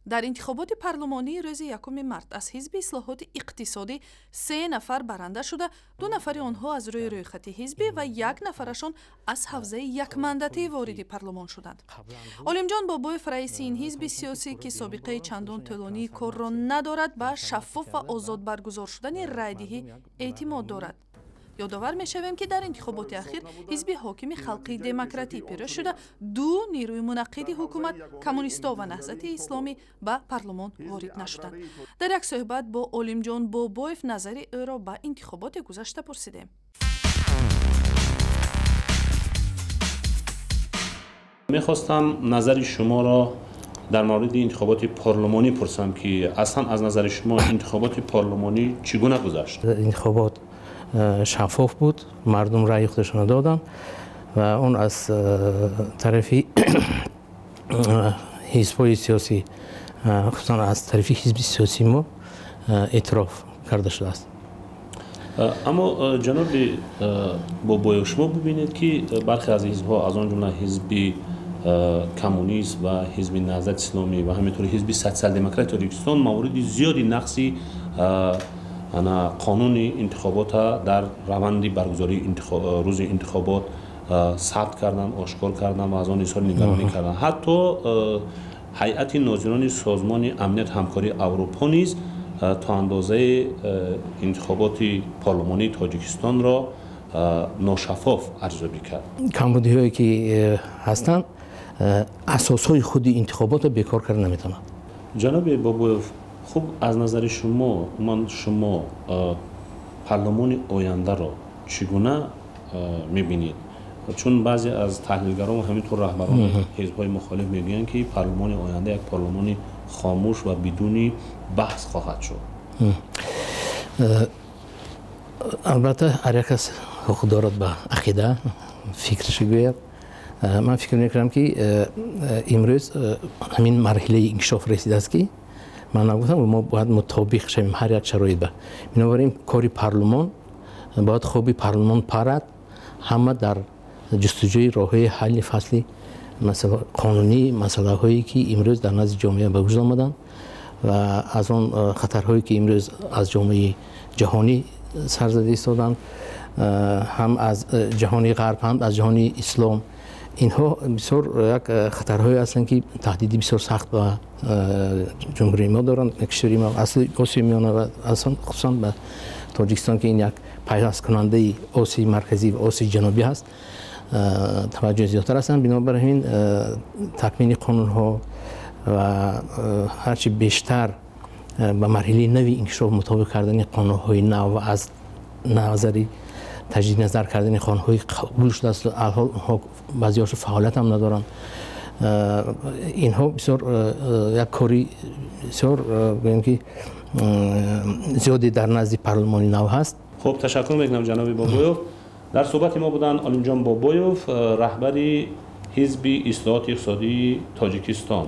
Дар интихоботи парлумонии рӯзи 1 март аз ҳизби ислоҳоти иқтисодӣ 3 нафар баранда шуда, 2 нафари онҳо аз рӯи рӯйхати ҳизбӣ ва 1 нафарашон аз ҳавзаи якмандатӣ вориди парлумон шуданд. Олимҷон Бобоев, раиси ин ҳизби сиёсӣ, ки собиқаи чандон тӯлонии корро надорад, ба шаффоф ва озод баргузор шудани райдиҳӣ эътимод дорад. Ёдовар мешавем, ки дар интихоботи ахир ҳизби ҳокими халқии демократӣ пирӯз шуда, 2 нерӯи мунаққиди ҳукумат, коммунистҳо ва наҳзати исломӣ, ба парлумон ворид нашуданд. Дар як суҳбат бо Олимҷон Бобоев назари ӯро ба интихоботи гузашта пурсидем. Мехостам назари шуморо дар мавриди интихоботи парлумонӣ пурсам, ки аслан аз назари шумо интихоботи парлумонӣ чӣ гуна гузашт? Интихобот шаффоф буд, мардум раъи худашонро доданд ва он аз тарафи ҳизбҳои сиёсӣ, хусусан аз тарафи ҳизби сиёсии мо эътироф карда шудааст. Аммо ҷаноби Бобоев, шумо бибинед, ки бархе аз ҳизбҳо, аз он ҷумла ҳизби коммунист ва ҳизби наҳзати исломӣ ва ҳаминтавр ҳизби социал-демократи Тоҷикистон, мавриди зиёди нақси қонуни интихобота дар раванди баргузории рӯзи интихобот сабт карданд, ошкор карданд ва аз он изҳори нигаронӣ карданд. Ҳатто ҳайати нозирони Созмони амният ҳамкории Аврупо низ то андозаи интихоботи парлумонии Тоҷикистонро ношаффоф арзёбӣ кард. Камбудиҳое ки ҳастанд, асосҳои худи интихоботро бекор карда наметавонанд. Ҷаноби Бобоев, хуб, аз назари шумо, ман шумо парлумони ояндаро чӣ гуна мебинед? Чун баъзе аз таҳлилгарон ва ҳаминтавр раҳбарони ҳизбҳои мухолиф мегӯянд, ки парлумони оянда як парлумони хомӯш ва бидуни баҳс хоҳад шуд. Албатта, ҳар як кас ҳуқуқ дорад ба ақида, фикраш гӯяд. Ман фикр мекунам, ки имрӯз ҳамин марҳилаи инкишоф расидааст, ки ман нагуфтам, мо бояд мутобиқ шавем ҳар як шароит ба. Бинобар ин кори парлумон бояд хоби парлумон парад, ҳама дар ҷустуҷӯи роҳҳои ҳалли фасли қонунии масъалаҳое, ки имрӯз дар назди ҷомеа ба вуҷуд омаданд ва аз он хатарҳое, ки имрӯз аз ҷомеаи ҷаҳонӣ сар зада истоданд, ҳам аз ҷаҳони ғарб, ҳам аз ҷаҳони ислом. Инҳо бисёр як хатарҳое ҳастанд, ки таҳдиди бисёр сахт ба ҷумҳурии мо доранд, кишвари мо, асли Осиёи Миёна ва хусусан ба Тоҷикистон, ки ин як пайвасткунандаи Осиёи Марказӣ ва Осиёи Ҷанубӣ ҳаст, таваҷҷӯҳи зиёдтар ҳастанд. Бинобар ҳамин такмини қонунҳо ва ҳарчи бештар ба марҳилаи нави инкишоф мутобиқ кардани қонунҳои нав ва аз назари таҷдид назар кардани қонунҳои қабул шудааст, алҳол онҳо баъзеҳошо фаъолият ҳам надоранд. Инҳо бисёр як кори бисёр, гӯем ки, зиёде дар назди парлумони нав ҳаст. Хуб, ташаккур мекунам, ҷаноби Бобоев. Дар суҳбати мо буданд Олимҷон Бобоев, раҳбари ҳизби ислоҳоти иқтисодии Тоҷикистон.